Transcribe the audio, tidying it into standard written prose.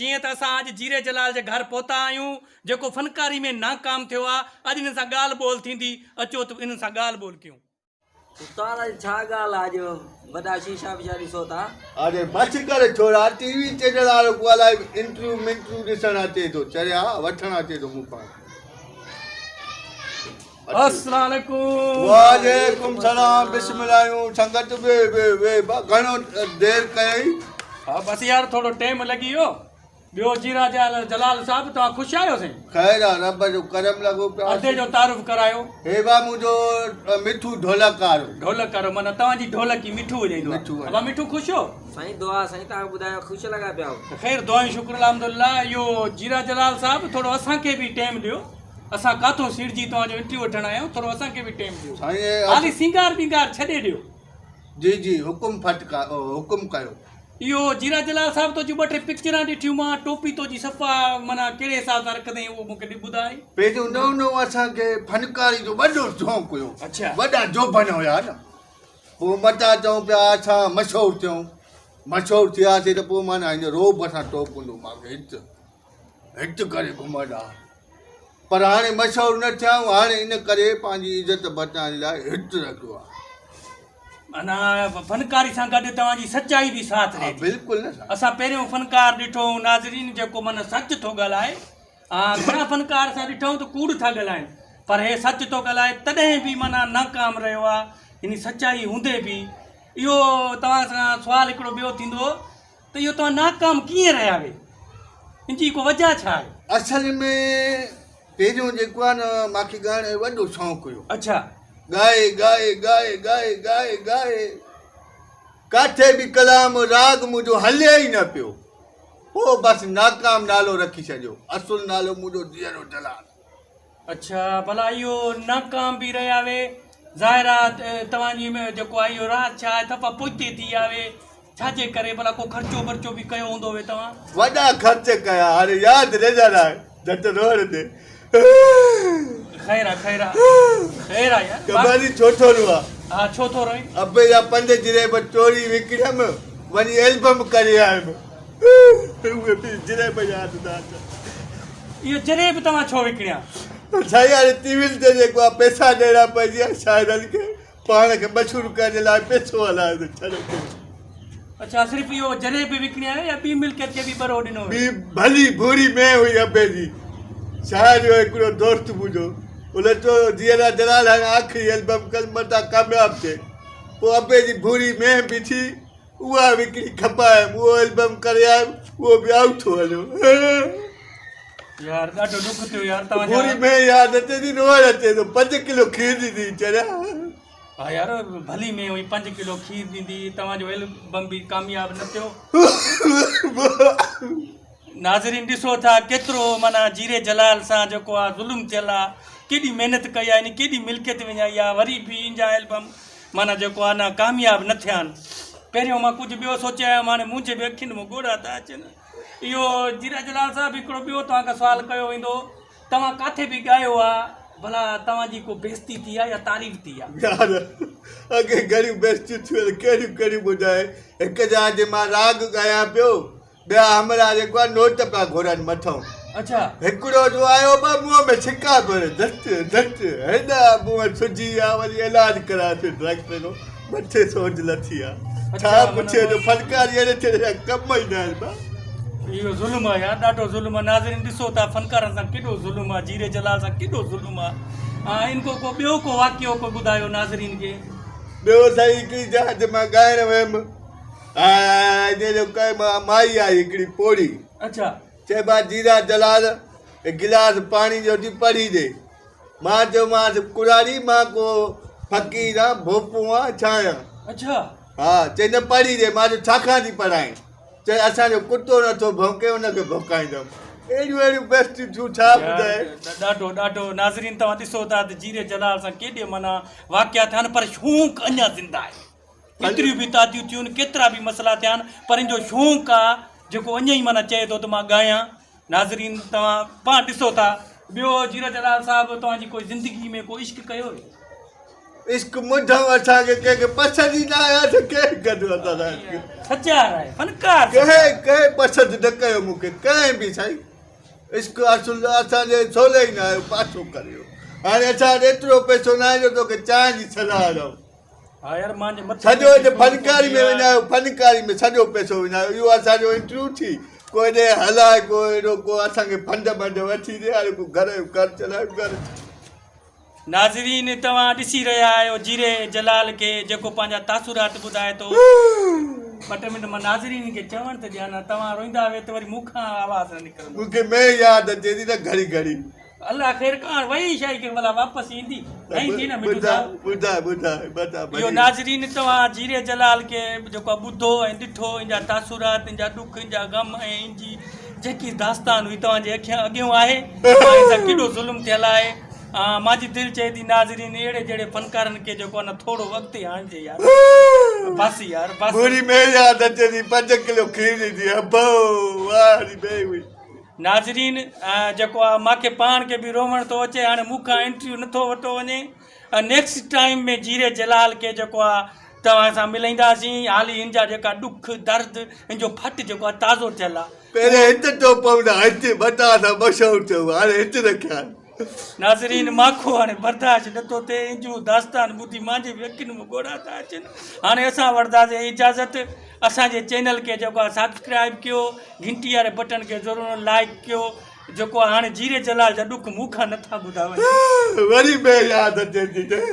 جيئن ته اسان اڄ جيري جلال جي گهر پهتا آهيون جيڪو فنڪاري ۾ ناڪام ٿيو آ اڄ انهن سان ڳالهه ٻولهه ٿيندي اچو ته انهن سان ڳالهه ٻولهه ڪيون. استاد اڄ ڇا ڳالهه آ جو وڏا شيشا ويشا ڏسو ٿا. اڙي بس ڪر ڇورا ٽي وي چينل وارو ڪو الائي انٽرويو منٽرويو ڏسڻ اچي ٿو چريا وٺڻ اچي ٿو مون کان. السلام عليڪم. وعليڪم سلام بسم الله آيون سنگت وي وي وي با گهڻو دير ڪيئي. ها بس يار ٿورو ٽيم لڳي ويو. ٻيو جيرا جلال صاحب توهان خوش آهيو سائين. خير آ رب جو ڪرم لڳو پيو آ. ادي جو تعارف ڪرايو. هي با منهنجو مٺو ڍولڪ وارو. ڍولڪ وارو معنيٰ توهان جي ڍولڪ ئي مٺو وڄائيندو آ. ابا مٺو خوش هو. سائين دعا سائين توهان ٻڌايو خوش لڳا پيا آهيو. خير دعائون شڪر الحمدلله اهو جيرا جلال صاحب ٿورو اسان کي به ٽيم ڏيو اسان ڪاٿو سيڙجي توهان جو انٽريو وٺڻ آيا آهيون ٿورو اسان کي به ٽيم ڏيو سائين حالي سينگار ٻينگار ڇڏي ڏيو. جي جي حڪم ڦٽڪا حڪم ڪيو. اهو جيرا جلال صاحب تو جون ٻه ٽي پڪچران ڏٺيون مان ٽوپي تو جي صفا معنيٰ ڪهڙي حساب سان رکندين اهو مونکي ٻڌاء. پهريون نئون نئون اسان کي فنڪاري جو وڏو شوق هيو. اڇا. وڏا جوڀن هيا نه پوء متان چئون پيا اسان مشهور ٿيون مشهور ٿياسي ته پوء معنيٰ هن روب سان ٽوپ هوندو مان کي هت هت ڪري گهمندا پر هاڻي مشهور نه ٿيا آهيون هاڻي ان ڪري پنهنجي عزت بچائڻ لاء هت رکيو آهي. معنيٰ فنڪاري سان گڏ توهان جي سچائي به ساٿ ڏئي ٿي. بلڪل نه سائين. اسان پهريون فنڪار ڏٺو هو ناظرين جيڪو معنيٰ سچ ٿو ڳالهائي. گهڻا فنڪار اسان ڏٺا هون ته ڪوڙ ٿا ڳالهائن پر هي سچ ٿو ڳالهائي تڏهن به معنيٰ ناڪام رهيو آهي يعني سچائي هوندي به. اهو توهان سان سوال هڪڙو ٻيو ٿيندو ته اهو توهان ناڪام ڪيئن رهيا وي ان جي ڪو وجهه ڇا آهي؟ اصل ۾ پهريون جيڪو آهي نه ماکي ڳائڻ جو وڏو شوق هيو. اڇا. ڳائي ڳائي ڳائي ڳائي ڳائي ڳائي ڪاٿي به ڪلام راڳ منهنجو هلي ئي نه پيو پوء بس ناڪام نالو رکي ڇڏيو اصل نالو منهنجو جيئرو جلال. اڇا ڀلا اهو ناڪام به رهيا وي ظاهر آ توهان جي جيڪو آ اهو راز ڇا آهي صفا پوئتي ٿي ويا وي ڇا جي ڪري ڀلا ڪو خرچو برچو به ڪيو هوندو وي توهان. وڏا خرچ ڪيا هاڻي ياد نه ڏيارائي جهٽ روئڻ ڏي. خير آ خير آ خير آ يار. خبر ئي ڇو ٿو روئان. ها ڇو ٿو روئين. ابي جا پنج جريب چوري وڪڻيم وڃي البم ڪري آيم. اهي به جريب ياد نه اچن. اهو جريب توهان ڇو وڪڻيا؟ سائين هاڻي ٽي وين تي جيڪو آ پئسا ڏيڻا پئجي ويا شاعرن کي پاڻ کي مشهور ڪرڻ جي لاء پئسو هلايو ته ڇڏو ڪيو. اڇا صرف اهو جريب وڪڻيا يا ٻي ملڪيت کي به ٻرو ڏنو ويو؟ ٻي ڀلي ڀوري مينهن هئي ابي جي. شاعر جو هڪڙو دوست منهنجو ان چيو جيئرا جلال هاڻي آخري البم ڪر متان ڪامياب ٿئي. پوء ابي جي ڀوري مينهن بيٺي. اها وڪڻي کپايم اهو البم ڪري آيم اهو به آئوٽ ٿو هليو. يار ڏاڍو ڏک ٿيو يار توهان جا. پوري مين ياد اچي ٿي روئڻ اچي ٿو پنج ڪلو کير ڏيندي هئي چريا. ها يار ڀلي مين هئي پنج ڪلو کير ڏيندي هئي توهان جو البم به ڪامياب نه ٿيو. ناظرين ڏسو ٿا ڪيترو معنيٰ جيري جلال سان جيڪو آ ظلم ٿيل آ ڪيڏي محنت ڪئي آ يعني ڪيڏي ملڪيت وڃائي آ وري به ان جا البم معنيٰ جيڪو آ نه ڪامياب نه ٿيا آهن. پهريون مان ڪجهه ٻيو سوچي آيو هيم هاڻي منهنجي به اکين مان ڳوڙها ٿا اچن. اهو جيرا جلال صاحب هڪڙو ٻيو توهان کان سوال ڪيو ويندو توهان ڪاٿي به ڳايو آ ڀلا توهان جي ڪو بيستي ٿي آ يا تعريف ٿي آ؟ يار اڳي گهڻيون بيستيون ٿيون آهن ڪهڙيون ڪهڙيون ٻڌائي هڪ جاء تي مان راڳ ڳايان پيو ٻيا همراهه جيڪو آهي نوٽ پيا گهرن مٿئون. اڇا. هڪڙو جو آيو به منهن ۾ ڇڪا پيو ڏي ڌت ڌت هيڏا منهن سجي ويا وري علاج ڪرايوسين ڊاڪٽر کان مٿي سوڄ لٿي آ ڇا پڇي جو فنڪاري اهڙي ٿيڻ جا ڪم ئي نه آهن ڀا. اهو ظلم آ يار ڏاڍو ظلم آ ناظرين ڏسو ٿا فنڪارن سان ڪيڏو ظلم آ جيري جلال سان ڪيڏو ظلم آ ان کو ڪو ٻيو ڪو واقعو ڪو ٻڌايو ناظرين کي. ٻيو سائين هڪڙي جاء تي مان ڳائڻ ويم جنهن جو ڪنهن مان مائي آئي هڪڙي پوڙهي. اڇا. چئي با جيرا جلال هڪ گلاس پاڻي جو ٿي پڙهي ڏي. مان چيومانس ڪراڙي مان ڪو فقير آن ڀوپو آن ڇا آهيان. اڇا. ها چئي نه پڙهي ڏي. مان چيو ڇا کان ٿي پڙهائين. چئي اسان جو ڪتو نه ٿو ڀونڪي ان کي ڀونڪائيندم. اهڙيون اهڙيون بيستيون ٿيون ڇا ٻڌائي. ڏاڍو ڏاڍو ناظرين توهان ڏسو ٿا ته جيري جلال سان ڪيڏي معنيٰ واقعا ٿيا آهن پر شونق اڃا زنده آهي. ڪيتريون به تعديون ٿيون، ڪيترا به مسئلا ٿيا آهن، پر ان جو شونق آ جيڪو اڃا ئي معنيٰ چئي ٿو ته مان ڳايان. ناظرين توهان پاڻ ڏسو ٿا. ٻيو جيرا جلال صاحب توهان جي ڪوئي زندگي ۾ ڪو عشق ڪيو هي؟ عشق منڍئون اسان کي ڪنهن کي پسند ئي نه آيو ته ڪنهن ڪندو اسان سان عشق. سچار آهي فنڪار سچار. ڪنهن ڪنهن پسند نه ڪيو مون کي ڪنهن به سائين عشق اصل اسان جي سولي ئي نه آيو پاسو ڪريو هاڻي اسان وٽ ايترو پئسو نه آهي جو توکي چانهه جي صلاح ڏئون. ها يار مانجي مٿي سڄو هتي فنڪاري ۾ وڃايو فنڪاري ۾ سڄو پئسو وڃايو اهو اسان جو انٽرويو ٿي ڪو هيڏي هلائي ڪو اهڙو ڪو اسان کي فنڊ بنڊ وٺي ڏي هاڻي ڪو گهر جو خرچ هلايو گهر. ناظرين توهان ڏسي رهيا آهيو جيري جلال کي جيڪو پنهنجا تاثرات ٻڌائي ٿو. ٻه ٽي منٽ مان ناظرين کي چوڻ ته ڏيان نه توهان روئيندا ويهه ته وري مون کان آواز نه نڪرندو. مون کي مئي ياد اچي ٿي نه گهڙي گهڙي. الله خير ڪاڻ وئي شاهي کي ڀلا واپس ايندي نئين ٿي نه مٺو صاحب. ٻڌاء ٻڌاء ٻڌاء اهو ناظرين توهان جيري جلال کي جيڪو ٻڌو ۽ ڏٺو ان جا تاثرات ان جا ڏک ان جا غم ۽ ان جي جيڪي داستان هئي توهان جي اکين اڳيون آهي توهان سان ڪيڏو ظلم ٿيل آهي مانجي دل چئي ٿي ناظرين اهڙي جهڙي فنڪارن کي جيڪو آهي نه ٿورو اڳتي آڻجي يار بس يار بس. ڀوري مين ياد اچي ٿي پنج ڪلو کير ڏيندي ابو واهه ري مين هئي. ناظرين جيڪو آ مانکي پاڻ کي به روئڻ ٿو اچي هاڻي مون کان انٽرويو نٿو وٺو وڃي نيڪسٽ ٽائيم ۾ جيري جلال کي جيڪو آ توهان سان ملائينداسين حالي هن جا جيڪا ڏک درد هن جو ڦٽ جيڪو آ تازو ٿيل آ. پهرين هت ٽوپ هوندا هت ٻٽا سان مشهور ٿيو هاڻي هت رکيا آهن. ناظرين ماکو هاڻي برداشت نٿو ٿئي ان جون داستان ٻڌي مانجي به اکين مان ڳوڙها ٿا اچن هاڻي اسان وٺنداسين اجازت اسان جي چينل کي جيڪو آهي سبسڪرائب ڪيو گهنٽي واري بٽڻ کي ضرور لائڪ ڪيو جيڪو آهي هاڻي جيري جلال جا ڏک مون کان نٿا ٻڌا وڃن. وري به ياد اچي ٿي.